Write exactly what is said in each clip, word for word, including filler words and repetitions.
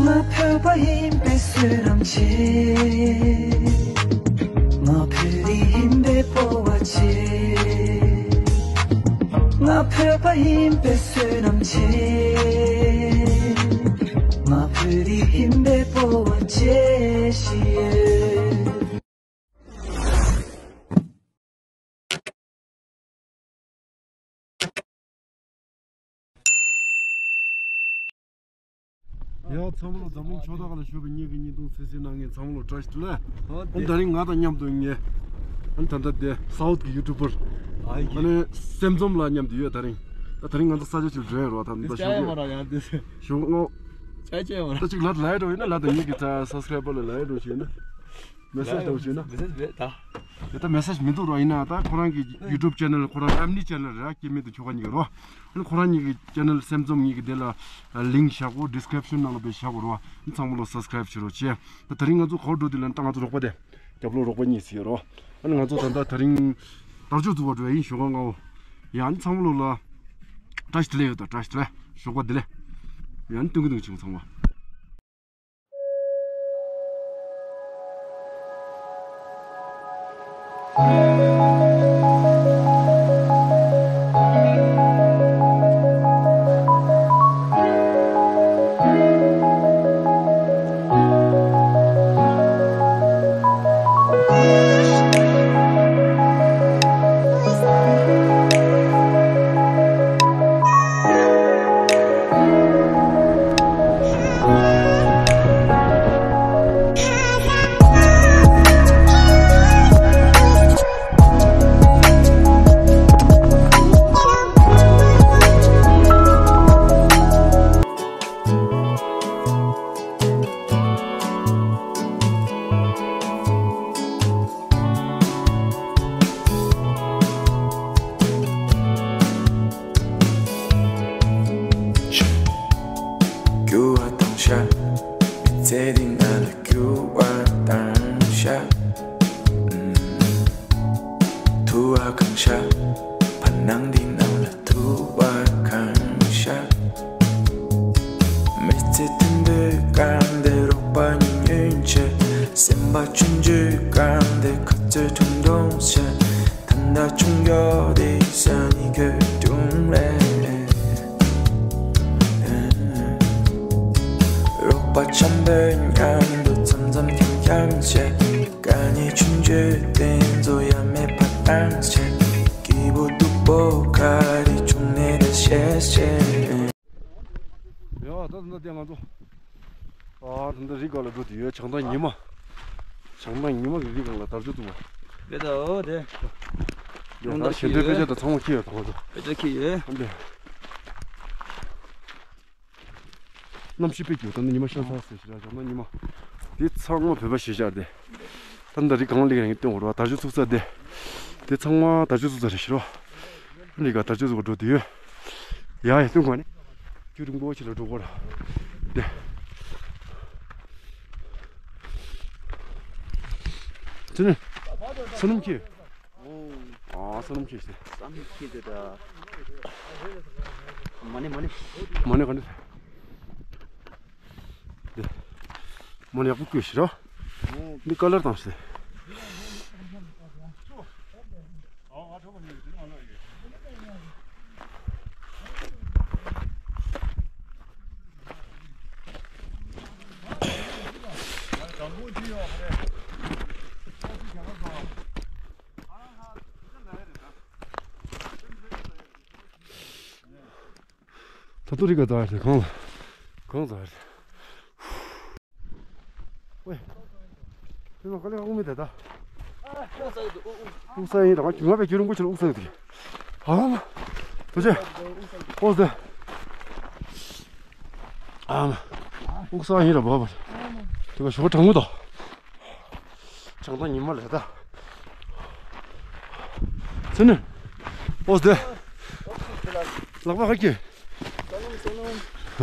ང་བོད་པ་ཡིན་པའི་བསོད་ནམས་ཆེ། ང་བོད་རིགས་ཡིན་པའི་སྤོབས་པ་ཆེ། ང་བོད་པ་ཡིན་པའི་བསོད་ནམས་ཆེ། ང་བོད་རིགས་ཡིན་པའི་སྤོབས་པ་ཆེ་ཞིག་ཡོད། ཡ་ཚང་མ་ལ། འཛམ་གླིང་ཕྱོགས་དག་ལ་བཞུགས་པའི་ཉིད་ཀྱི་ཉིན་ཐུང་གསན་གཟིགས་གནང་མཁན་ཚང་མ་ལ་བཀྲ་ཤིས་བདེ་ལེགས། ཨ་ནི་ད་རིང་ང་དང་མཉམ་དུ་ངའི་ཨ་ནི་ད་ལྟ་དེ་སའུཐ་གི་ཡུ་ཊུབ་པར་ཨ་ནི་སེམས་འཛོམས་ལགས་མཉམ་དུ་ཡོད། ད་རིང་ད་ད་རིང་ང་ཚོ་ས་ཆ་ཅིག་ལ་འགྲོ་ཡ་རོགས། ད་ད་ཞུ་གི་ཞུ་ངོ་། ད་ཅིག་ལ་ལའི་འགྲོ་ཡིན་ན་ལ་ད་ཉིད་ཀྱི་ད་སབ་སི་ཀ་རའི་བར་ལ་ལའི་འགྲོ་ཞུ་ཡིན་ན། མེ་སེ་ཇི་འདྲ་བོ་བྱུང་ན། མེ་སེ་ཇི་མེད་ད། དེ་ལྟ་མེ་སེ་ཇི་མི་འདུག་རོ། ཡིན་ན་ད་ཁོ་རང་གི་ཡུ་ཊུབ་ཆེ་ནལ་ཁོ་རང་ཕེ་མི་ལི་ཆེ་ནལ་རེད། སྐྱེ་དམན་དང་ཁྱོ་ག་གཉིས་ཀྱི་རོ། ཨ་ནི་ཁོ་རང་གཉིས་ཀྱི་ཆེ་ནལ་སེམས་འཛོམས་གཉིས་ཀྱི་དེ་ལ་ལིང་ཀི་བཞག་གོ། ཌི་སི་ཀི་རིབ་ཤན་ནང་ལ་བཞག་གོ་རོ། ཨ་ནི་ཚང་མ་ལོ་སབ་སི་ཀ་རའིབ་བྱེད་རོགས་བྱེད། ད་ད་རིང་ང་ཚོ་ག་པར་འགྲོ་དུས་ལ་ད་ང་ཚོ་རོགས་པ་དེ་རྒྱབ་ལོགས་རོགས་པ་གཉིས་ཟེར་རོ། ཨ་ནི་ང་ཚོ་ད་ལྟ་ད་རིང་དར་ལྕོག་འཛུགས་པར་འགྲོ་ཡ་ཡིན། ཞོགས་ཀ་སྔ་པོ། ཡ་ཨ་ནི་ཚང་མ་ལོ་ལ་བཀྲ་ཤིས་བདེ་ལེགས་ཡོད་ད། བཀྲ་ཤིས་བདེ་ལེགས། ཞོགས་པ་བདེ་ལེགས། ཡ་ཨ་ནི་སྟོན་གི་འདུག་ཅིང་ཚང་མ། རྒྱུ་བ་དང་ཤ། མི་ཚེ་འདི་ང་ལ་རྒྱུ་བ་དང་ཤ། ཐུ་བ་གང་ཤ། བར་སྣང་འདི་ནང་ལ་ཐུ་བ་གང་ཤ། མི་ཚེ་མཐུན་པོའི་སྒང་དེ་རོགས་པ་གཉིས་ཉུང་ཆེ། སེམས་པ་ཆུང་ཆུང་སྒང་དེ་ཁ་རྩོད་ཁྲུང་ཁྲུང་ཆེ། ད་ལྟ་ཆུང་ཡོད་དེ་ས་ནི་གོས་དྲུང་རེད། རོགས་པ་འཆམ་པོའི་མཉམ་དུ་འཆམ་འཆམ་འཆམ་འཆམ་བྱེད། དཀའ་ངལ་ཆུང་ཆུང་དེ་ཚོ་ཡ་མེད་པ་བཏང་བྱེད། སྐྱིད་པོ་སྡུག་པོ་ག་རེ་བྱུང་ནས་ད་བཤད་བཤད། ཡ་ད་ད་ལྟ་ང་ཚོ། ཨ་ད་ལྟ་རི་སྒང་ལ་འགྲོ་དུས་ཡོད། བྱང་ཐང་ཉི་མ། བྱང་ཐང་ཉི་མ་གི་རི་སྒང་ལ་དར་ལྕོག་བཙུགས་པ། དེ་ད་འོ་དེ། ཡང་ད་ཞལ་འདོན་དཔེ་ཆ་དང་ཚང་མ་འཁྱེར་ཡོད་ད་ང་ཚོ། དཔེ་ཆ་འཁྱེར་ཡོད། ཨ་འདི། གནམ་གཤིས་དཔེ་སྐྱིད། ད་ནི་ཉི་མ་ཤར་ཚར་ཟེར་ཞེ་དྲག་བྱང་ཐང་ཉི་མ། དེ་ཚང་མ་བོད་པ་ཞེ་ཆགས་དེ། ད་ནི་ད་རི་སྒང་ལ་ཡང་སྟོན་དགོས་རེད་པ། དར་ལྕོག་བཙུགས་ས་དེ། དེ་ཚང་མ་དར་ལྕོག་བཙུགས་ས་རེད་ཤག་རོ། རི་སྒང་དར་ལྕོག་བཙུགས་པར་འགྲོ་དུས་ཡོད། ཡ་ཡ་སྟོན་གོ་ནི། རྒྱུན་རིང་པོ་ཞིག་ལ་འགྲོ་དགོས་རེད། དེ། ཚུན་ནི། བསོད་ནམས་ཁྱེར། ཨ་བསོད་ནམས་ཁྱེར་ཟེར། བསོད་ནམས་ཁྱེར་དེ་འདྲ། མ་ཎི་མ་ཎི། མ་ཎི་ག་འདྲ། དེ། མ་ཎི་ཡག་པོ་བཀོད་ཤིག་རོ། འདི་ཀ་ལར་བཏང་ཟེར། ད་དུང་རི་སྒང་འཛེགས་ཡ་རེད། གང་ལ། གང་འཛེགས་ཡ་རེད། ཝེ། ཕི་མ་ཀ་ལེ་ཨུ་མི་དེ་ད། ཨུ་ས་ཡིན་ར། ང་བས་རྒྱུན་རིང་པོ་ཕྱིན་ཨུ་ས་ཡིན་དེ། ཨ་མ། དུ་ཅེ། ཨོ་ཟེ། ཨ་མ། ཨུ་ས་ཡིན་ར་བ་བ། དེ་ག་ཞོགས་དྲང་མོ་དང་། བྱང་ཐང་ཉི་མ་ལས་ད། ཚུན་ནི། ཨོ་ཟེ། ལག་པ་ག་གི། ས་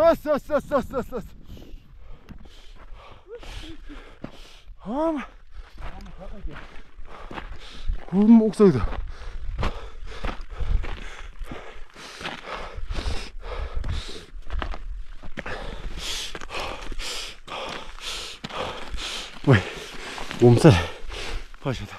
ས་ས། ཧམ། ཧུམ་ཨུག་ས་ཡོད། ཝེ། ངོ་མཚར། ཕ་ཤ་ད།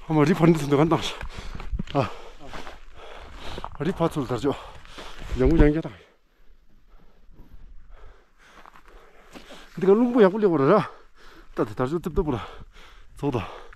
ཨ་མ་རི་ཕར་འདི་ཚོ་འདི་ག་བཏང་ཤག་ཨ། རི་ཕར་ཚུར་དར་ལྕོག་ཡང་ཡང་རྒྱ་དང་། འདི་ག་རླུང་བུ་ཡག་པོ་སླེབས་པ་རེད་ར། ད་ད་དར་ལྕོག་ཏིབ་ཏིབ་པོ་ར། ཚོགས་དང་།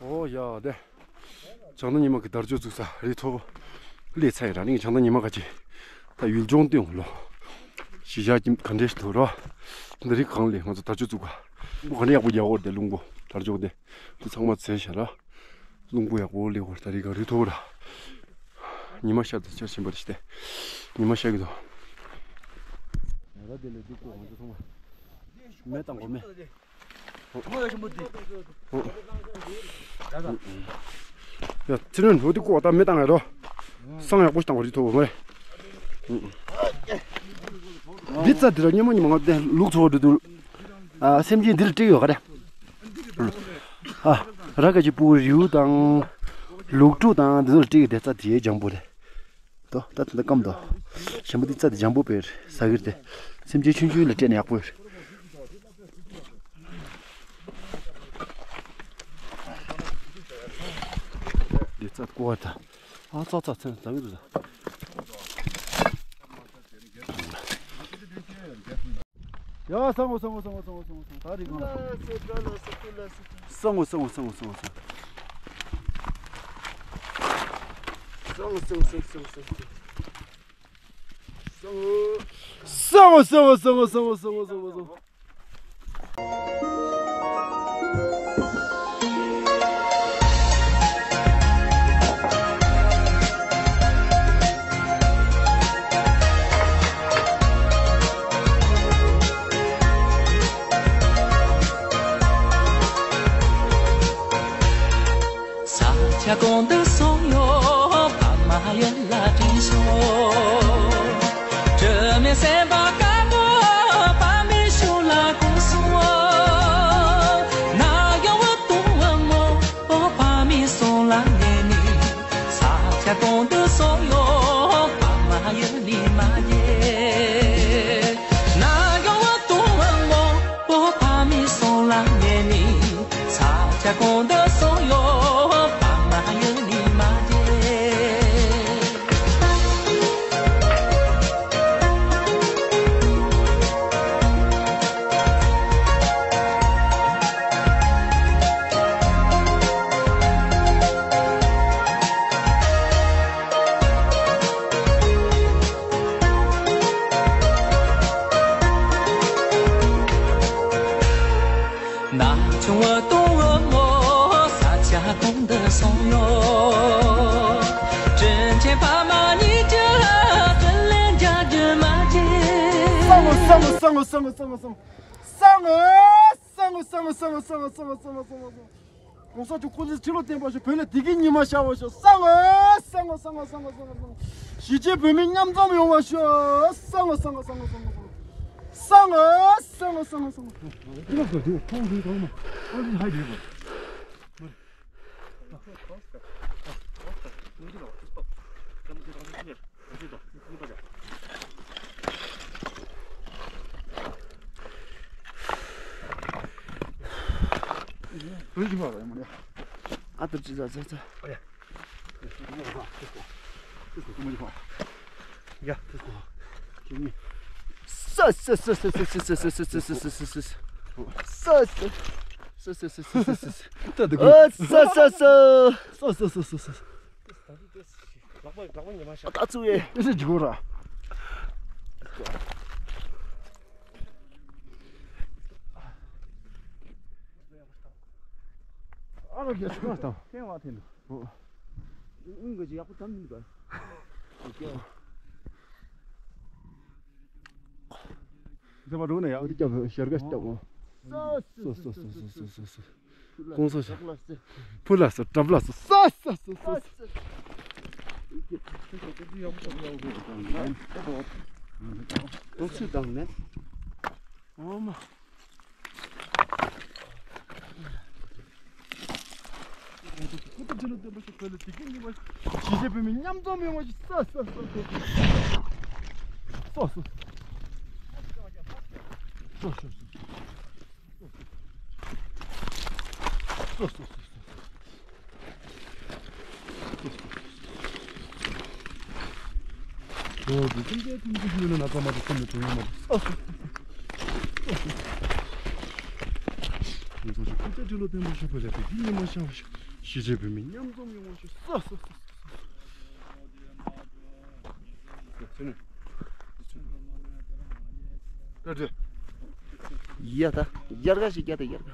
ཨོ་ཡ་དེ། བྱང་ཐང་ཉི་མ་གི་དར་ལྕོག་བཙུགས་ས་རི་མཐོ་པོ་སླེབས་ཚར་ཡིན་ར། ནི་བྱང་ཐང་ཉི་མ་ག་ཅི་ད་ཡུལ་ལྗོངས་སྟེང་ལོ། གཞིས་ཆགས་ཀྱི་ག་འདྲས་ཐོ་ར། འདི་རི་གང་ལས་ང་ཚོ་དར་ལྕོག་བཙུགས་པ། རླུང་བུ་ག་འདྲས་ཡག་པོ་རྒྱག་གོ་དེ་རླུང་བུ་དར་ལྕོག་དེ་འདི་ཚང་མ་བཙལ་ཤག་ར། རླུང་བུ་ཡག་པོ་སླེབས་པ་ད་རི་ག་རི་མཐོ་པོ་ར། ཉི་མ་ཤར་དུ་ཆར་ཆེན་པོ་རེད་ཤི་སྟེ། ཉི་མ་ཤར་གི་འདུག་ང་ད་དེ་ལས་སྡུག་གོ་ང་ཚོ་ཚང་མ། མེ་བཏང་གོ་མེ། ཡ་ཚེ་རིང་འགྲོ་དུས་ཀོ་ད་མེ་བཏང་ཡ་རོ། སང་ཡག་པོ་ཞིག་བཏང་བ་རི་མཐོ་བོ་མ་རེད། འདི་རྩ་འདི་ར་སྙེ་མོ་ཉི་མ་ང་བསྟན་ལུག་འཚོ་བ་འགྲོ་དུས། ཨ་སེམས་ཅན་འདི་ལ་སྤྲད་ཡོད་ག་རེ། ཨ་ར་ག་ཅི་སྤུ་རིའུ་དང་ལུག་ཕྲུག་དང་འདི་ཚོ་ལ་སྤྲད་ཡོད་དེ་རྩ་དེ་ལྗང་བུ་རེད། དོ། ད་ད་སྐམ་དོ། ཞིམ་པོ་འདི་རྩ་དེ་ལྗང་བུ་བེར་ཟ་གིར་དེ། སེམས་ཅན་ཆུང་ཆུང་ལ་སྤྲད་ན་ཡག་པོ་ཡོད། འདི་རྩ་ཀོ་བ་ད། ཨ་ཙག་ཙག་ཚན་ཟ་གིར་ཟ། ཡ་སང་ངོ་སང་ངོ་སང་ངོ་སང་ངོ་སང་ངོ་སང་ངོ་ད་རིག་གང་ལ། སང་ངོ་སང་ངོ་སང་ངོ་སང་ངོ་སང་ངོ་སང་ངོ། སང་ངོ་སང་ངོ་སང་ངོ་སང་ངོ། ས་ཆ་གང་དུ་སོང་ཡོད་ཕ་མ་ཡུལ་ལ་དྲིན་ཆེ། དྲི་མེད་སེམས་པ་དཀར་པོ་ཕ་མའི་ཕྱོགས་ལ་གུས་སོང་། ན་གཡོ་བུ་དུང་བུ་མོ་ཕ་མའི་གསུང་ལ་ཉན་ནས། ས་ཆ་གང་དུ་སོང་ཡོད་ཕ་མ་ཡུལ་ནས་མ་བརྗེད། ན་གཡོ་བུ་དུང་བུ་མོ་ཕ་མའི་གསུང་ལ་ཉན་ནས། ས་ཆ་གང་དུ་སོང་ཡོད་ཕ་མ་ཡུལ་ནས་མ་བརྗེད། ན་ཆུང་བུ་དུང་བུ་མོ་ས་ཆ་གང་དུ་སོང་ཡོད། དྲིན་ཆེན་ཕ་མ་གཉིས་ཀྱི་དྲིན་ལན་འཇལ་རྒྱུ་མ་བརྗེད། སང་ངོ་སང་ངོ་སང་ངོ་སང་ངོ། གོང་ས་མཆོག་སྐུ་ཚེ་ཁྲི་ལོ་བརྟན་པར་ཤོག་བོད་ལ་བདེ་སྐྱིད་ཉི་མ་ཤར་བར་ཤོག་གཞིས་བྱེས་བོད་མི་མཉམ་འཛོམས་ཡོང་བར་ཤོག་ལག་པ་ལག་པ་ཉི་མ་ཤར། ད་ཚུགས་ཡེ། ཨེ་ཟེར་འཇིགས་ར། ཨ་མ་རྒྱལ་ཚོགས་དང་། ཐེངས་མ་ཐེངས་འདུག་ཨོ། ཨུང་གི་ཡག་པོ་དམ་མི་འདུག་ཚེ་མ་འགྲོ་ན་ཡག་འདི་རྒྱབ་ཤར་ག་རྒྱབ་ཨོ། སོ་སོ་སོ་སོ། ཀོང་སོ་ཤ། ཕུ་ལ་སོ་གྲབ་ལ་སོ། སོ་སོ་སོ་སོ། ཏོག་ཙམ་དང་ནས། ཨོ་མ། སྐུ་ཚེ་ཁྲི་ལོ་བརྟན་པོ་ཞིག་བོད་ལ་བདེ་སྐྱིད་ཉི་མ། གཞིས་བྱེས་བོད་མི་མཉམ་འཛོམས་ཡོང་བ་ཞིག་སོ་སོ་སོ་སོ། སོ་སོ། སོ་སོ་སོ། སོ་སོ་སོ་སོ། ཨོ་དེ་ཁྱིམ་རྒྱལ་ཁྱིམ་རྒྱལ་ཞུ་ན་ན་ཚ་མ་དང་སེམས་ནས་དོན་ཡོད་མ་རེད། ཨ་སོ་སོ་སོ། ངེད་ཚོ་ཞིག་སྐུ་ཚེ་ཁྲི་ལོ་བརྟན་པོ་ཞིག་བོད་ལ་བདེ་སྐྱིད་ཉི་མ་ཤར་བ་ཞིག་གཞིས་བྱེས་བོད་མི་མཉམ་འཛོམས་ཡོང་བ་ཞིག་སོ་སོ་སོ་སོ། ཡ་ད་ཡར་ག་ཞིག་ཡ་ད་ཡར་ག་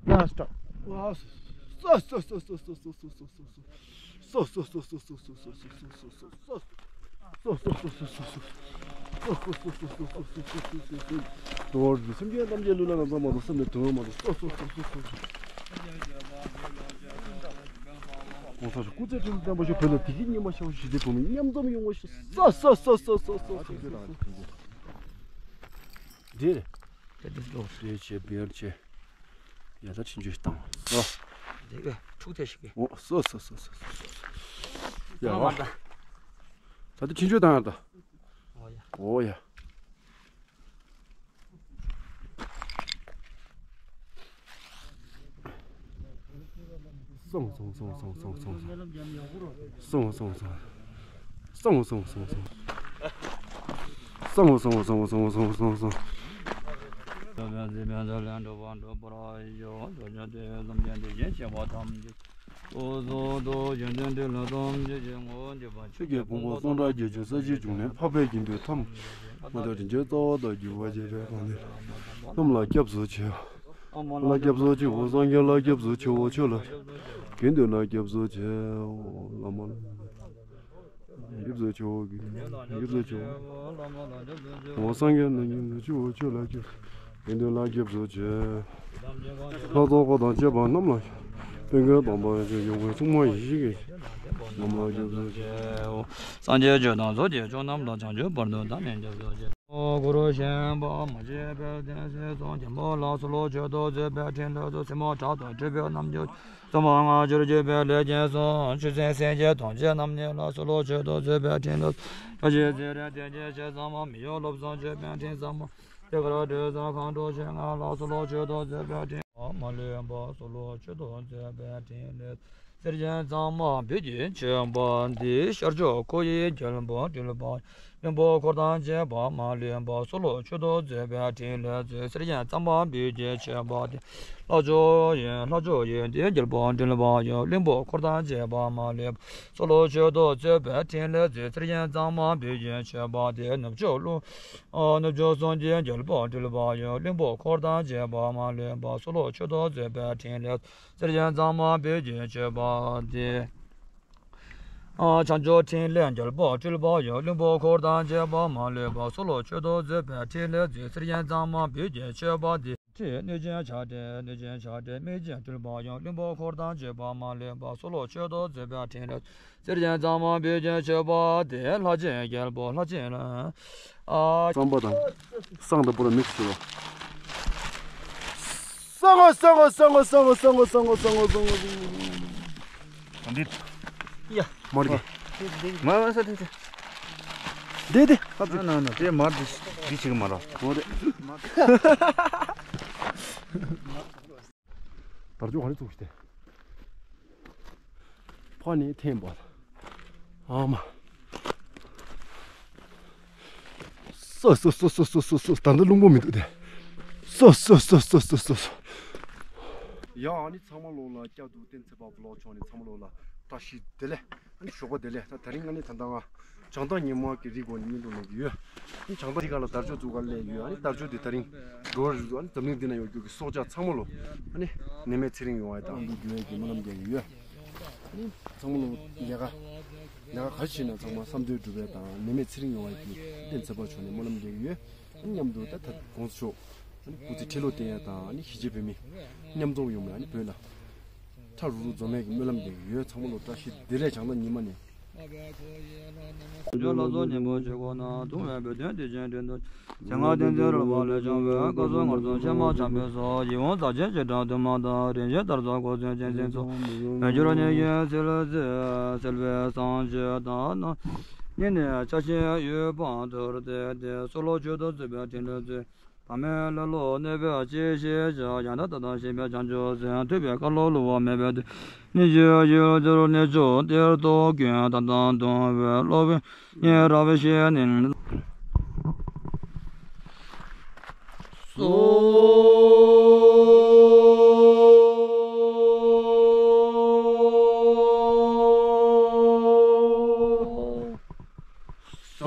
ཡ་སྟག་སོ་སོ་སོ་སོ། སོ་སོ་སོ་སོ། དོར་སེམས་ཅན་ཐམས་ཅད་ལུས་ལ་ན་ཚ་མ་དང་སེམས་ནས་དོན་མ་དང་སོ་སོ་སོ་སོ་སོ། གོང་ས་སྐུ་ཚེ་ཁྲི་ལོ་བརྟན་པོ་ཞིག་བོད་ལ་བདེ་སྐྱིད་ཉི་མ་ཤར་བ་ཞིག་གཞིས་བྱེས་བོད་མི་མཉམ་འཛོམས་ཡོང་བ་ཞིག་སོ་སོ་སོ། འདིར། དེ་དེ་ལོ། དེ་བྱས་བེར་བྱས། ཡ་ད་ཁྲིན་ཆུ་བཏང་། ཨོ། དེ་ག་འཁྲུག་ཐེ་ཞིག་གི་ཨོ་སོ་སོ་སོ་སོ། ཡ་ཨོ། ད་དེ་ཁྲིན་ཆུ་བཏང་ཡ་ད། ཨོ་ཡ། ཨོ་ཡ། སོང་སོང་སོང་། སོང་སོང་སོང་། སོང་སོང་སོང་སོང་། སོང་སོང་སོང་སོང་སོང་སོང་། ཆོས་ཀྱི་ཕུང་པོ་གསུང་སྒྲ་བརྒྱད་ཅུ་རྩ་བཞིའི་འབྱུང་གནས་འཕགས་པའི་དགེ་འདུན་ཐམས། མ་དག་དྲིན་ཅན་རྩ་བ་དང་བརྒྱུད་པ་ཆེ་ཕྲ་དང་ནི། རྣམས་ལ་སྐྱབས་སུ་མཆིའོ། ལ་སྐྱབས་སུ་མཆིའོ། སངས་རྒྱས་ལ་སྐྱབས་སུ་མཆིའོ། ཆོས་ལ། དགེ་འདུན་ལ་སྐྱབས་སུ་མཆིའོ། བླ་མ་ལ་སྐྱབས་སུ་མཆིའོ། དགེ་འདུན་ལ་སྐྱབས་སུ་མཆིའོ། འོ་སངས་རྒྱས་ལ་སྐྱབས་སུ་མཆིའོ། ཆོས་ལ་སྐྱབས་སུ། དགེ་འདུན་ལ་སྐྱབས་སུ་མཆིའོ། ལྷ་ཚོགས་འཁོར་དང་བཅས་པ་རྣམས་ལ། དཔལ་མགོན་དམ་པ་ཡོངས་བསྐོར་མཚུངས་མ་ཡེ་ཤེས་ཀྱི། རྣམས་ལ་སྐྱབས་སུ་མཆིའོ། སངས་རྒྱས་ཆོས་དང་ཚོགས་ཀྱི་མཆོག་རྣམས་ལ། བྱང་ཆུབ་བར་དུ་བདག་ནི་སྐྱབས་སུ་མཆི། གུ་རུ་ཤན་པ་མ་སྐྱེས་པའི་བསྟན་སྲིད་སོགས། མགོན་པོ་ལ་སོགས་ལོངས་སྤྱོད་དུ་བཟོད་པའི་ཕྲིན་ལས་སོ། སྲིན་མོ་དྲག་ཏུ་འཁྲིགས་པའི་རྣམ་འགྱུར། སྲུང་མ་མངར་སྐྱུར་གྱུར་པའི་ལས་ཀྱིས་སོ། ཆུ་སྲིན་སེང་གེ་དུང་ཅན་རྣམས་ནི། ལ་སོགས་ལོངས་སྤྱོད་དུ་བཟོད་པའི་ཕྲིན་ལས་སོ། ལྷ་བཞི་རྩེ་རིང་སྟེང་གི་ཞལ་བཟང་པོ། མི་གཡོ་བློ་བཟང་སྤྱོད་པའི་མགྲིན་བཟང་པོ། ཐོད་དཀར་དྲི་བཟང་མཁའ་འགྲོ་ཆེ་ལྔ། ལ་སོགས་ལོངས་སྤྱོད་དུ་བཟོད་པའི་ཕྲིན། མ་ལུས་པ་སོགས་ལོངས་སྤྱོད་དུ་བཟོད་པའི་ཕྲིན་ལས། གསེར་སྐྱེམས་གཙང་མ་སྦོས་ཀྱིས་མཆོད་པ་འདི། ཤར་ཕྱོགས་འཁོར་བའི་རྒྱལ་པོ་སྤྲུལ་པ། ཀླུང་པོ་འཁོར་དང་བཅས་པ་མ་ལུས་པ། སོགས་ལོངས་སྤྱོད་དུ་བཟོད་པའི་ཕྲིན་ལས་མཛོད། གསེར་སྐྱེམས་གཙང་མ་སྦོས་ཀྱིས་མཆོད་པ་འདི། ལྷ་མཆོག་ཡོན་ལྷ་མཆོག་ཡོན་ཏན་རྒྱལ་པོ་སྤྲུལ་པ་ཡང་། ཀླུང་པོ་འཁོར་དང་བཅས་པ་མ་ལུས་པ། སོགས་ལོངས་སྤྱོད་དུ་བཟོད་པའི་ཕྲིན་ལས་མཛོད། གསེར་སྐྱེམས་གཙང་མ་སྦོས་ཀྱིས་མཆོད་པ་འདི། ནུབ་ཕྱོགས་ཀླུ། ནུབ་ཕྱོགས་སྲུང་གི་རྒྱལ་པོ་སྤྲུལ་པ་ཡང་། ཀླུང་པོ་འཁོར་དང་བཅས་པ་མ་ལུས་པ། སོགས་ལོངས་སྤྱོད་དུ་བཟོད་པའི་ཕྲིན་ལས། གསེར་སྐྱེམས་གཙང་མ་སྦོས་ཀྱིས་མཆོད་པ་འདི། བྱང་ཕྱོགས་ཕྲིན་ལས་རྒྱལ་པོ་སྤྲུལ་པ་ཡང་། ཀླུང་པོ་འཁོར་དང་བཅས་པ་མ་ལུས་པ། སོགས་ལོངས་སྤྱོད་དུ་བཟོད་པའི་ཕྲིན་ལས་མཛོད། གསེར་སྐྱེམས་གཙང་མ་སྦོས་ཀྱིས་མཆོད་པ་འདི། ཁྲི་གནོད་སྦྱིན་ཆགས་བྲལ་གནོད་སྦྱིན་ཆགས་བྲལ་རྨིག་རྒྱན་སྤྲུལ་པ་ཡང་། ཀླུང་པོ་འཁོར་དང་བཅས་པ་མ་ལུས་པ། སོགས་ལོངས་སྤྱོད་དུ་བཟོད་པའི་ཕྲིན་ལས། གསེར་སྐྱེམས་གཙང་མ་སྦོས་ཀྱིས་མཆོད་པ་འདི། ལྷ་ཆེན་རྒྱལ་པོ་ལྷ་ཆེན་ལ། ཨ། རྩམ་པ་དང་བསང་དང་པོ་ལ་མིག་སི་བྱེད་པ། སོང་ངོ་སོང་ངོ་སོང་ངོ། འདི། ཡ། མར་གི། མ་མ་ས་དེ་དེ། དེ་དེ། ཨ་ན་ན་དེ་མར་འདི་འདི་ཆིག་མ་ར། འོ་དེ། དར་ལྕོག་ག་རེ་བཙུགས་ཤི་སྟེ། ཕ་ནི་འཐེན་པ། ཨ་མ། སོ་སོ་སོ། ད་ལྟ་རླུང་པོ་མི་འདུག་སྟེ། སོ་སོ་སོ། ཡ་ཨ་ནི་ཚང་མ་ལོག་ལ་སྐྱབས་འདུག་བསྟན་འཛིན་པ་བློ་ཆོག་ནི་ཚང་མ་ལོག་ལ་བཀྲ་ཤིས་བདེ་ལེགས། ཨ་ནི་ཞོགས་པ་བདེ་ལེགས། ད་དེ་རིང་ཨ་ནི་ད་ལྟ་ང་བྱང་ཐང་ཉིན་མོ་གི་རིགས་སྒོ་ནས་བརྙན་ཐུང་ལེན་གྱི་ཡོད། ཨ་ནི་བྱང་ཐང་རི་སྒང་ལ་དར་ལྕོག་བཙུགས་ག་སླེབས་ཡོད། ཨ་ནི་དར་ལྕོག་དེ་ད་རིང་འགྲོ་བ་རིགས་དྲུག་ཨ་ནི་འཛམ་གླིང་འདི་ན་ཡོད་རྒྱུ་གི་སྲོག་ཆགས་ཚང་མ་ལོ་ཨ་ནི་ནད་མེད་ཚེ་རིང་ཡོང་བ་དང་འདུག་རྒྱུ་ཡོད་ཀྱི་སྨོན་ལམ་རྒྱག་གི་ཡོད། ཨ་ནི་ཚང་མ་ལོ་ལས་ཀ་ལས་ཀ་ག་རེ་བྱེད་ན་ཚང་མ་བསམ་དོན་འགྲུབ་པའི་དང་ནད་མེད་ཚེ་རིང་ཡོང་བ་གི་བསྟན་འཛིན་པ་མཆོག་ནས་སྨོན་ལམ་རྒྱག་གི་ཡོད། མཉམ་དུ་ད་ད་གོང་ས་མཆོག་ཨ་ནི་སྐུ་ཚེ་ཁྲི་ལོ་བརྟན་ཡ་དང་ཨ་ནི་གཞིས་བྱེས་བོད་མི་མཉམ་འཛོམས་ཡོང་བའི་ཨ་ནི་བོད་ལ་ཁྲ་རུ་རུ་འཛོམས་ཡ་གི་སྨོན་ལམ་རྒྱག་གི་ཡོད། ཚང་མ་ལོ་བཀྲ་ཤིས་བདེ་ལེགས། བྱང་ཐང་ཉི་མ་ནས། བྱང་ཆུབ་ལ་སོགས་སྙིང་པོ་ཆོས་སྐུ་ན། གདུང་བའི་བོན་སྟོན་དེ་བཞིན་དྲིན་དུ་ཆེ། ཚེ་སྔ་བསྟན་འཛིན་རོལ་པ་ལས་བྱུང་བའི། བཀའ་སྲུང་ངར་སྲུང་ཕྱི་མ་བྱམས་པའི་ཚོགས། ཡིད་འོང་རྩ་ཆེན་ཆེ་དྲག་དུ་མ་དང་། རིན་ཆེན་དར་ཚོགས་འཁོར་ཚུན་ཆེན་ཚེ་མཚོ། མི་འགྱུར་ཉེར་བཞི་སིལ་སིལ་བའི་བསང་མཆོད་དང་། སྙིང་ནས་ཆགས་ཞེན་གཡོ་བ་དུར་ཏེ་ཏེ། གསོལ་ལོ་མཆོད་དོ་གཙོས་པའི་དྲིན་ལན་སྩོལ། བག་མེད་ལེ་ལོ་གནོད་པའི་ཅི་ཞིག་བྱ། ཡང་དག་ལྟ་སྟངས་ཤེས་པའི་བྱང་ཆུབ་སེམས། ཐུབ་པའི་བཀའ་སློབ་བསླུ་བ་མེད་པའི་དོན། ཉེར་བཞི་ཡུལ་དུར་གནས་མཆོག་གཏེར་སྟོན་ཀུན། ད་ལྟ་འདུལ་བའི་སློབ་དཔོན་ཉེ་རབས་ཤེས་ནས། སོ། སོ།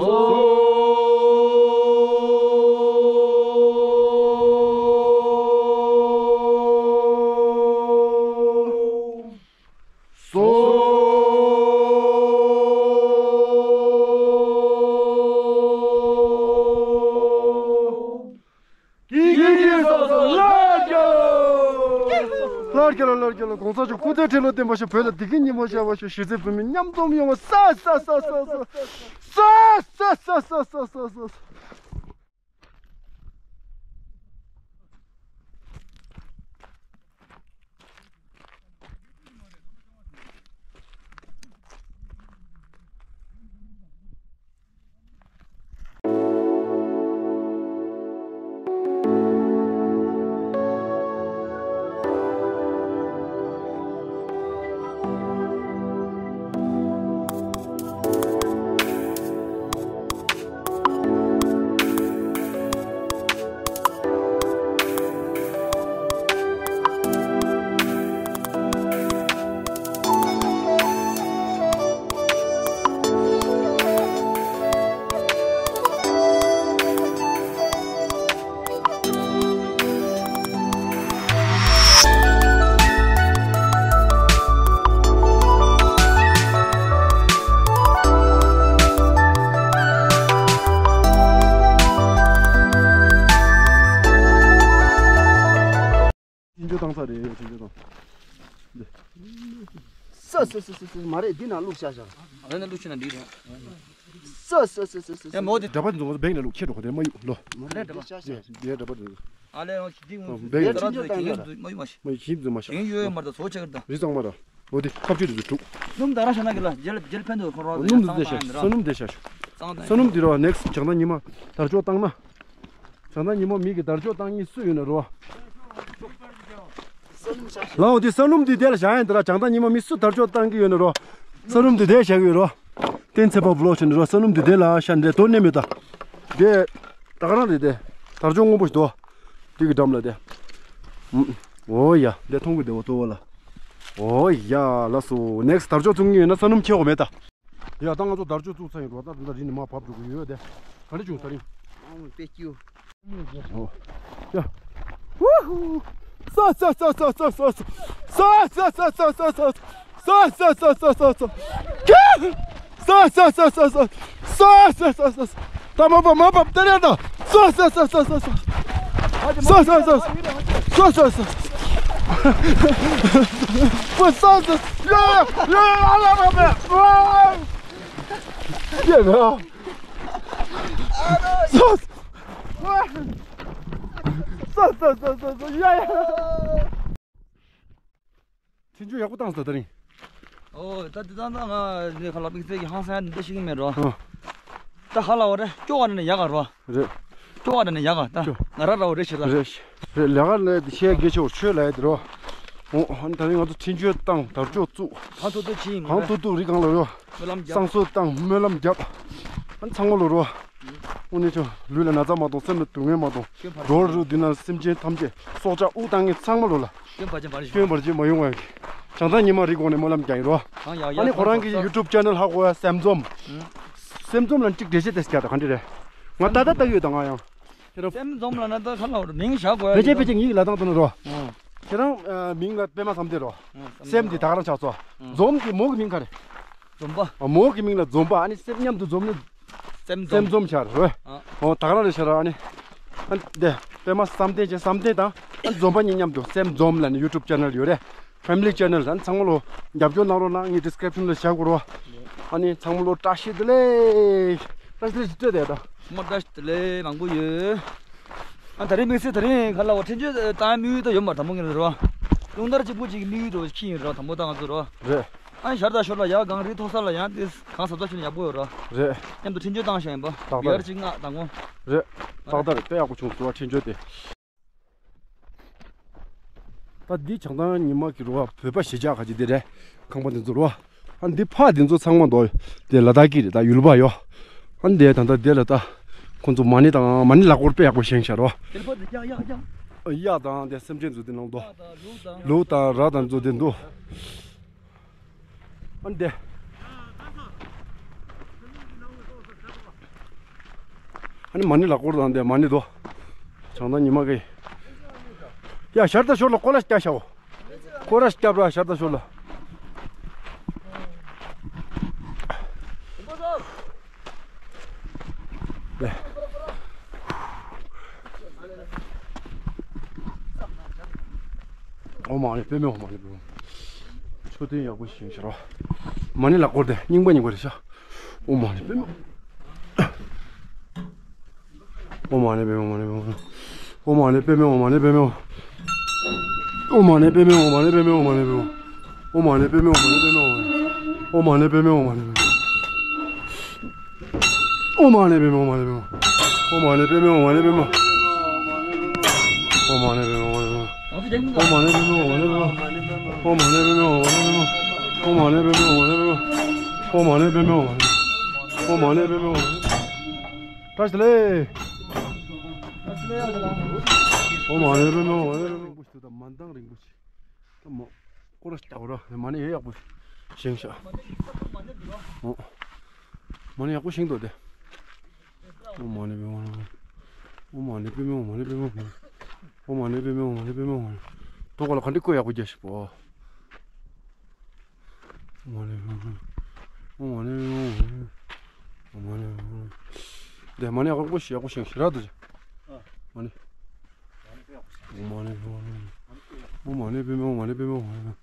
སོ། ཡིག་ཡིག་སོགས་སོགས་ལ་རྒྱལ་ལོ། ལ་རྒྱལ་ལོ། ལ་རྒྱལ་ལོ། གོང་ས་མཆོག་སྐུ་ཚེ་ཁྲི་ལོ་བརྟན་པར་ཤོག་བོད་ལ་བདེ་སྐྱིད་ཉིན་མོ་ཤར་བར་ཤོག་གཞིས་བྱེས་བོད་མི་མཉམ་འཛོམས་ཡོང་བ། ས་ས་ས་ས་ས། ཆིན་ཆུ་བཏང་ས་རེད། ཆིན་ཆུ་བཏང་། ས་ས་ས་ས་ས། མ་རེད། འདི་ནང་བླུགས་བཞག་བཞག་ཨ་ནི་བླུགས་ཕྱིན་ན་འགྲིག་རེད། ས་ས་ས་ས་ས། ཡ་མོ་དེ། འདྲ་པར་འཛོམས་སོང་། བེང་ལ་བླུགས། ཁྱེད་འགྲོ་ག་དེ་མ་གཡུག་ལོ། མ་རེད། འདྲ་པར་བཞག་བཞག་དེ་འདྲ་པར་འཛོམས། ཨ་ལས་འོ་འདི་འོ་བེང་ལ་འདི་ལ་འདི་ཁྱེད་འཛུལ་མ་གཡུག་མ་ཤི། མ་ཁྱེད་འཛུལ་མ་ཤི། གཞན་ཡོད་མ་རེད། ད་ཚོ་ཆེ་གི་ད། རི་གཙང་མ་ར། འོ་དེ་ཁ་གཅོད་དེ་ཚོ་དྲུག་སྣུམ་ད་ར་ཤ་ན་གི་ལ་རྒྱལ་རྒྱལ་ཕན་དུ་ཁོ་རོ། སྣུམ་དེ་བསྡད་ཤག་སྣུམ་བསྡད་ཤག་སྣུམ་དེ་རོ། ནེག་སི་བྱང་ཐང་ཉི་མ་དར་ལྕོག་བཏང་ན། བྱང་ཐང་ཉི་མ་མི་གི་དར་ལྕོག་བཏང་མཁན་སུ་ཡོད་ན་རོ། ལའོ་དེ་ས་སྣུམ་དེ་དེ་ལ་བཞག་ཡིན་དེ་ར། བྱང་ཐང་ཉི་མ་མི་སུ་དར་ལྕོག་བཏང་གི་ཡོད་ན་རོ། ས་སྣུམ་དེ་དེ་བཞག་གི་ཡོད་རོ། བསྟན་འཛིན་པ་བློ་ཆེན་རོ། ས་སྣུམ་དེ་དེ་ལ་ཤ་འདྲེ་དོ་ནས་མེད་ད། དེ་ད་ག་རང་རེད་དེ། དར་ལྕོག་སྔོན་པོ་ཞིག་དོ། དེ་གི་འགྲམ་ལ་དེ། འོ་ཡ། འདི་མཐོང་གི་བདེ་བོ་ལྟོ་བ་ལ། འོ་ཡ། ལགས་སོ། ནེག་སི་དར་ལྕོག་བཙུགས་ངེས་ཡོད་ན་ས་སྣུམ་ཁྱེར་འོང་མེད་ད། ཡ་ད་ང་ཚོ་དར་ལྕོག་བཙུགས་ཚར་ཡིན་རོ། ད་ད་རི་ནས་མར་བབས་འགྲོ་གི་ཡོད་དེ། ག་འདྲ་བྱུང་ད་རིང་། ཨང་པེ་ཀྱུ། འོ། ཡ། ཧུ་ཧུ། ས་ས་ས། ས་ས་ས། ས་ས་ས། ཀྱེ། ས་ས་ས་ས་ས། ས་ས་ས་ས། ད་མ་བབས་མ་བབས་ད་རེད་ད། ས་ས་ས་ས་ས་ས། ས་ས་ས་ས། ས་ས་ས། པ་ས་ས། ཡ་ཡ་ཡ་ཡ་ཡ་ཡ། ཡ་ཡ། ས་ས་ས་ས་ས། ཡ་ཡ། ཆུང་ཆུང་ཡག་པོ་བཏང་སོང་ད་རིང་། ཨོ་ད་དེ་ད་ད་ང་ནི་ཁ་ལག་པིག་ཙེ་གི་ཧང་སང་འདི་ཤེས་ཀྱི་མེད་རོ། ཨ། ད་ཧ་ལ་བ་རེད། སྐྱོ་བ་ནི་ཡག་ག་རོ། རེད། སྐྱོ་བ་ནི་ཡག་ག་ད། སྐྱོ། ང་ར་ར་བ་རེད་ཤི་ར། རེད་ཤི། རེད། ལས་ཀ་ལས་དེ་ཤེས་དགེ་ཆེ་བ་ཆོས་ལ་ཡ་དེ་རོ། ཨོ་ད་རིང་ང་ཚོ་ཆུང་ཆུང་བཏང་དར་ལྕོག་བཙུགས། གང་ཐུབ་ཐུབ་བྱེད་ཡིན་གང་ཐུབ་ཐུབ་རི་སྒང་ལ་རོ། སྨོན་ལམ་རྒྱབ། བསང་གསོལ་བཏང་སྨོན་ལམ་རྒྱབ། ཨ་ཚང་མ་ལོ་རོ། དངོས་གནས་ཆུང་ལུས་ལ་ན་ཚ་མ་གཏོང་། སེམས་ལ་སྡུག་བསྔལ་མ་གཏོང་། འགྲོ་རུ་འདི་ན་སེམས་ཅན་ཐམས་ཅད་སྲོག་ཆགས་དབུགས་བཏང་མཁན་ཚང་མ་ལོ་ལ། སྐྱོན་བར་ཆད་མ་རེད། སྐྱོན་བར་ཆད་མ་ཡོང་བ་ཡིན། བྱང་ཐང་ཉི་མ་རི་གོང་ནས་སྨོན་ལམ་རྒྱག་ཡིན་རོ། ཨ་ཡ་ཡ། ཨ་ནི་ཁོ་རང་གི་ཡུ་ཊུབ་ཅེ་ནལ་ཧ་གོ་ཡ་སེམས་འཛོམས། སེམས་འཛོམས་ལ་གཅིག་འགྲེལ་བཤད་ཏེ་སྐྱ་ད་ག་འདྲ་རེད། ང་ད་ལྟ་ལྟ་གི་ཡོད་ད་ང་ཡང་། ཁྱེད་རང་སེམས་འཛོམས་ལ་ན་ད་ཁ་ལ་མིང་བཞག་དགོས་ཡ། ཕལ་ཆེར་ཕལ་ཆེར་ངེད་ཀྱི་ལ་དང་དུ་ན་རོ། ཁྱེད་རང་མིང་ལ་པད་མ་བསམ་གཏན་རོ། སེམས་འདི་ད་ག་རང་ཆགས་སོ། འཛོམས་ཀྱི་མོ་གི་མིང་ག་རེ། འཛོམས་པ། མོ་གི་མིང་ལ་འཛོམས་པ། ཨ་ནི་སེམས་མཉམ་དུ་འཛོམས་ནི། སེམས་སེམས་འཛོམས་འཛོམས་ཆགས་རོ། ཨོ་ད་ག་རང་རེད་ཤ་ར། ཨ་ནི་ཨ་འདི་པད་མ་བསམ་གཏན་ཅན་བསམ་གཏན་དང་ཨ་འཛོམས་པ་གཉིས་མཉམ་དུ་སེམས་འཛོམས་ལ་ནི་ཡུ་ཊུབ་ཅེ་ནལ་ཡོད་རེད། ཕེ་མི་ལི་ཅེ་ནལ། ཨ་ནི་ཚང་མ་ལོ་རྒྱབ་སྐྱོར་གནང་རོགས་གནང་། ངས་ཌི་སི་ཀི་རིབ་ཤན་ལ་བཞག་དགོས་རོ། ཨ་ནི་ཚང་མ་ལོ་བཀྲ་ཤིས་བདེ་ལེགས། བཀྲ་ཤིས་བདེ་ལེགས་ཅིག་སྤྲོད་དེ་ད། མ་བཀྲ་ཤིས་བདེ་ལེགས་མང་པོ་ཡོད། ཨ་ད་རིང་དམིགས་བསལ་ད་རིང་ཁ་ལ་བ་འཕྲིན་བཅོལ་བཏང་དམིགས་ཡུལ་ད་ཡོད་མ་དང་པོ་ངེས་རེད་རོ། རླུང་དར་གཅིག་པུ་གཅིག་དམིགས་ཡུལ་འགྲོ་ཁྱི་ཡིན་རོ་དང་པོ་ད་ང་ཚོ་རོ། རེད། ཨ་ནི་ཞར་དང་ཞོར་ལ་ཡ་གངས་རི་མཐོ་ས་ལ་ཡང་དེ་གང་ཟབ་ཟབ་ཞིག་ཡག་པོ་ཡོད་རོ། རེད། མཉམ་དུ་འཕྲིན་བཅོལ་བཏང་བཞག་ཡིན་པ། ཏག་ཏག་བི་ཨར་གཅིག་ལྔ་དང་པོ། རེད། ཏག་ཏག་རེད། དཔེ་ཡག་པོ་བྱུང་སོང་བ་འཕྲིན་བཅོལ་དེ། ད་འདི་བྱང་ཐང་ཉི་མ་གི་རུ་བ་བོད་པ་གཞིས་ཆགས་ཁ་ཅིག་འདི་རེད། ཁང་པ་འདི་ཚོ་རུ་བ། ཨ་འདི་ཕ་འདི་ཚོ་ཚང་མ་འདུག་དེ་ལ་དྭགས་ཀྱི་རེད། ད་ཡུལ་པ་ཡོ། ཨ་འདི་ད་ལྟ་དེ་ལ་ད་ཁོང་ཚོ་མ་ཎི་དང་མ་ཎི་ལག་འཁོར་དཔེ་ཡག་པོ་བཞེངས་ཤག་རོ། གཡག་དང་དེ་སེམས་ཅན་ཚོ་དེ་ནང་འདུག་ལུག་དང་ར་དང་ཚོ་དེ་འདུག་ཨ་འདི། ཨ་ནི་མ་ཎི་ལག་འཁོར་དང་དེ་མ་ཎི་དོ། བྱང་ཐང་ཉི་མ་གི། ཡ་ཞར་དང་ཞོར་ལ་ཀོ་ལ་སྐྱ་ཤའོ། ཀོ་ར་སྐྱབས་ར་ཞར་དང་ཞོར་ལ། ལེ། ཨོཾ་མ་ཎི་པདྨེ་ཧཱུྃ། མ་ཎི་པདྨེ་ཧཱུྃ། མཆོད་རྟེན་ཡག་པོ་ཞིག་ཤར་བ། མ་ཎི་ལག་འཁོར་དེ་རྙིང་པ་རྙིང་པ་རེད་ཤག་ཨོཾ་མ་ཎི་པདྨེ་ཧཱུྃ། ཨོཾ་མ་ཎི་པདྨེ་ཧཱུྃ། མ་ཎི་པདྨེ་ཧཱུྃ། ཨོཾ་མ་ཎི་པདྨེ་ཧཱུྃ། མ་ཎི་པདྨེ་ཧཱུྃ། མ་ཎི་པདྨེ་ཧཱུྃ། ཨོཾ་མ་ཎི་པདྨེ་ཧཱུྃ། མ་ཎི་པདྨེ་ཧཱུྃ། ཨོཾ་མ་ཎི་པདྨེ་ཧཱུྃ། མ་ཎི་པདྨེ་ཧཱུྃ། ཨོཾ་མ་ཎི་པདྨེ་ཧཱུྃ། མ་ཎི་པདྨེ་ཧཱུྃ། ཨོཾ་མ་ཎི་པདྨེ་ཧཱུྃ། མ་ཎི་པདྨེ་ཧཱུྃ། མ་ཎི་པདྨེ་ཧཱུྃ། ཨོཾ་མ་ཎི་པདྨེ་ཧཱུྃ། མ་ཎི་པདྨེ་ཧཱུྃ། ཨོཾ་མ་ཎི་པདྨེ་ཧཱུྃ། མ་ཎི་པདྨེ་ཧཱུྃ། ཨོཾ་མ་ཎི་པདྨེ་ཧཱུྃ། བཀྲ་ཤིས་བདེ་ལེགས། ཨོཾ་མ་ཎི་པདྨེ་ཧཱུྃ། མ་ཎི་པདྨེ་ཧཱུྃ། རིང་པོ་ཞིག་ད་མ་འདང་རིང་པོ་ཞིག་ད་མོ། ཀོ་ར་སྐྱ་བོ་ར་མ་ཎི་ཡོད་ཡག་པོ་བཞེངས་ཤག་ཨོ། མ་ཎི་ཡག་པོ་བཞེངས་འདུག་དེ། ཨོཾ་མ་ཎི་པདྨེ་ཧཱུྃ། ཨོཾ་མ་ཎི་པདྨེ་ཧཱུྃ། མ་ཎི་པདྨེ་ཧཱུྃ། ཨོཾ་མ་ཎི་པདྨེ་ཧཱུྃ། མ་ཎི་པདྨེ་ཧཱུྃ། ཐོག་ཁ་ལ་ག་འདྲ་བཀོད་ཡག་པོ་རྒྱག་ཤིག་པོ། ཨོཾ་མ་ཎི་པདྨེ་ཧཱུྃ། ཨོཾ་མ་ཎི་པདྨེ་ཧཱུྃ། ཨོཾ་མ་ཎི་པདྨེ་ཧཱུྃ། དེ་མ་ཎི་ཡག་པོ་ཞིག་ཡག་པོ་བཞེངས་ཤིག་ར་འདུག་ཅིག་མ་ཎི། ཨོཾ་མ་ཎི་པདྨེ་ཧཱུྃ། ཨོཾ་མ་ཎི་པདྨེ་ཧཱུྃ། མ་ཎི་པདྨེ་ཧཱུྃ།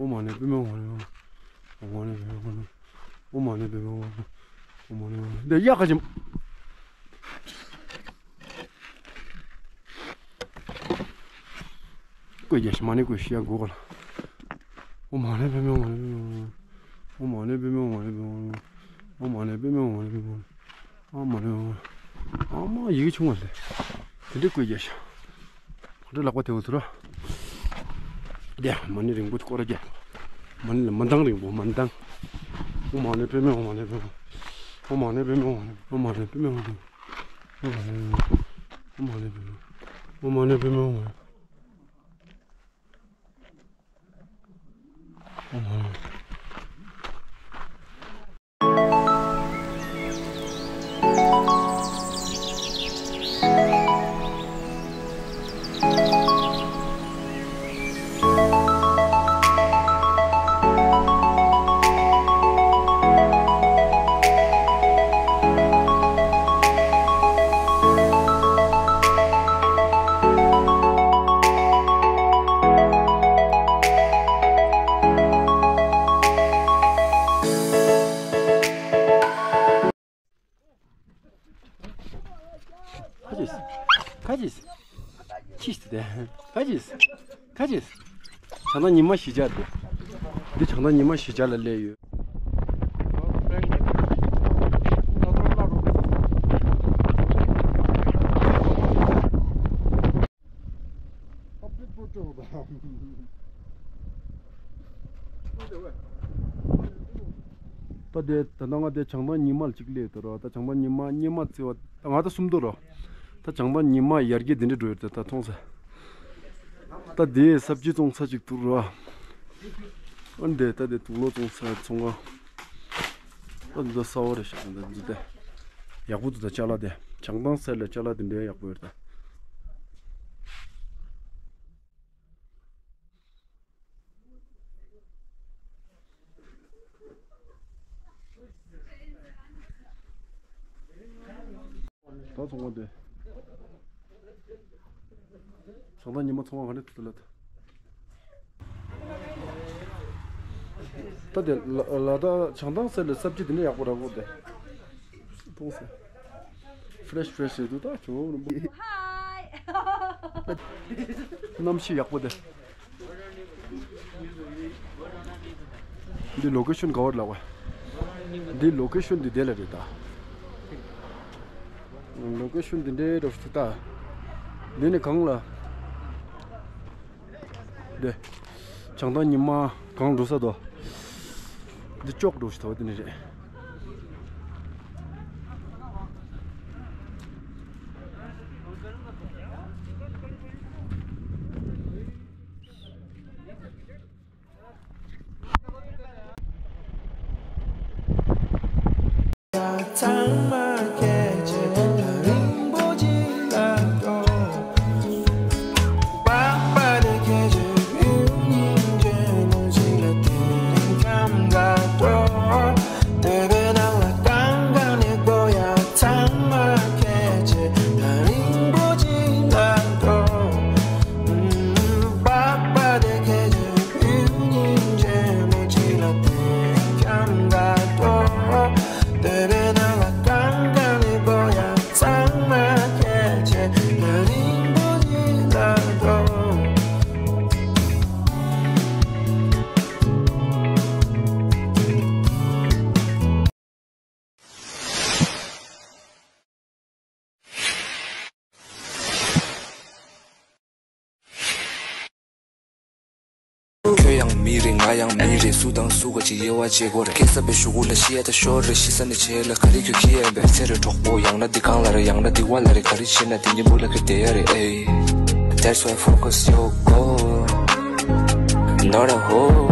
ཨོཾ་མ་ཎི་པདྨེ་ཧཱུྃ། ཨོཾ་མ་ཎི་པདྨེ་ཧཱུྃ། ཨོཾ་མ་ཎི་པདྨེ་ཧཱུྃ། ཨོཾ་མ་ཎི་པདྨེ་ཧཱུྃ། འདི་ཡག་ག་ཅིམ། བཀོད་རྒྱ་ཞིག་མ་ཎི་བཀོད་ཤིག་ཡ་གོ་ག་ལ། ཨོཾ་མ་ཎི་པདྨེ་ཧཱུྃ། མ་ཎི་པདྨེ་ཧཱུྃ། ཨོཾ་མ་ཎི་པདྨེ་ཧཱུྃ། མ་ཎི་པདྨེ་ཧཱུྃ། ཨོཾ་མ་ཎི་པདྨེ་ཧཱུྃ། མ་ཎི་པདྨེ་ཧཱུྃ། ཨ་མ་ཡི་གེ་ཆུང་བ་ལས། དེ་འདྲའི་བཀོད་རྒྱ་ཤ། ག་འདྲ་ལག་པ་དེ་འུ་ཚུ་ར། དེ་མ་ཎི་རིང་པོ་དེ་སྐོར་རྒྱ། མ་ཎི་ལ་མ་འདང་རིང་པོ་མ་འདང་། ཨོཾ་མ་ཎི་པདྨེ་ཧཱུྃ། མ་ཎི་པདྨེ་ཧཱུྃ། ཨོཾ་མ་ཎི་པདྨེ་ཧཱུྃ། ཨོཾ་མ་ཎི་པདྨེ་ཧཱུྃ། ཨོཾ་མ་ཎི་པདྨེ་ཧཱུྃ། ཨོཾ་མ་ཎི་པདྨེ་ཧཱུྃ། ཨོཾ་མ་ཎི་པདྨེ་ཧཱུྃ། ཁ་ཅིག་ཁ་ཅིག་ཁྱི་ཞིག་དེ། ཁ་ཅིག་ཁ་ཅིག་བྱང་ཐང་ཉི་མ་གཞིས་ཆགས་དེ། འདི་བྱང་ཐང་ཉི་མ་གཞིས་ཆགས་ལ་སླེབས་ཡོད། ད་དེ་ད་ལྟ་ང་དེ་བྱང་ཐང་ཉི་མ་ལ་གཅིག་སླེབས་འདུག་ར། ད་བྱང་ཐང་ཉི་མ་ཉི་མ་བརྩི་བ་ད་ང་ད་གསུམ་འདུག་ར། ད་བྱང་ཐང་ཉི་མ་ཡར་རྒྱས་འདི་འདྲ་འགྲོ་ཡོད་དེ་ད་མཐོང་ས། ད་དེ་ས་བཅུད་བཙོང་ས་གཅིག་འདུག་ར། ཨ་འདི་ད་དེ་དུག་ལོག་བཙོང་ས་ཚོང་ཁང་། ཨ་འདི་གསར་པ་རེད་ཤག་འདི་འདི་དེ། ཡག་པོ་འདུག་ད་ཅ་ལག་དེ། བྱང་ཐང་སེར་ལ་ཅ་ལག་དེ་འདྲའི་ཡག་པོ་ཡོད་ད། ད་ཚོང་པ་དེ། བྱང་ཐང་ཉི་མ་ཚོང་པ་ག་འདྲ་འདུག་ལབ་ད། ད་དེ་ལ་ལ་ད་བྱང་ཐང་སེར་ལ་སབ་ཇི་དེ་འདྲ་ཡག་པོ་རག་གོ་དེ། མཐོང་སོང་། ཕི་རེཤ་ཕི་རེཤ་རེད་འདུག་ད་ཇོ་བོ་རིན་པོ། གནམ་གཤིས་ཡག་པོ་དེ། འདི་ལོ་ཀེ་ཤོན་ག་བར་ལབ་པ། འདི་ལོ་ཀེ་ཤོན་འདི་དེ་ལ་རེད་ད། ལོ་ཀེ་ཤོན་འདི་འདྲའི་རོ་ཤི་ད། འདི་ནི་གང་ལ། འདི། བྱང་ཐང་ཉི་མ་གང་འགྲོ་ས་དོ། འདི་ཅོག་འགྲོ་ཤི་ཐོ་འདི་ནི་རེད། ཁྱོད་ཡང་མི་རེད། ང་ཡང་མི་རེད། སུ་དང་སུ་ག་ཅིག་དབྱེ་བ་འབྱེད་དགོས་རེད། སྐྱེས་ས་པའི་གཞུག་གུ་ལ་ཤི་ཡ་ད་ཤོར་རེད། ཤི་ས་ནས་བྱས་ལ་ག་རེ་ཁྱོད་ཁྱི་ཡན་པའི་ཚེ་རེད་གྲོགས་པོ། ཡང་ན་འདི་གང་ལ་རེད། ཡང་ན་འདི་བ་ལ་རེད། ག་རེ་བྱེད་ན་དེ་ཉིན་བུ་ལ་ཁྱོད་བསྡད་ཡ་རེད། ཨེ། That's why focus your goal, not a hole.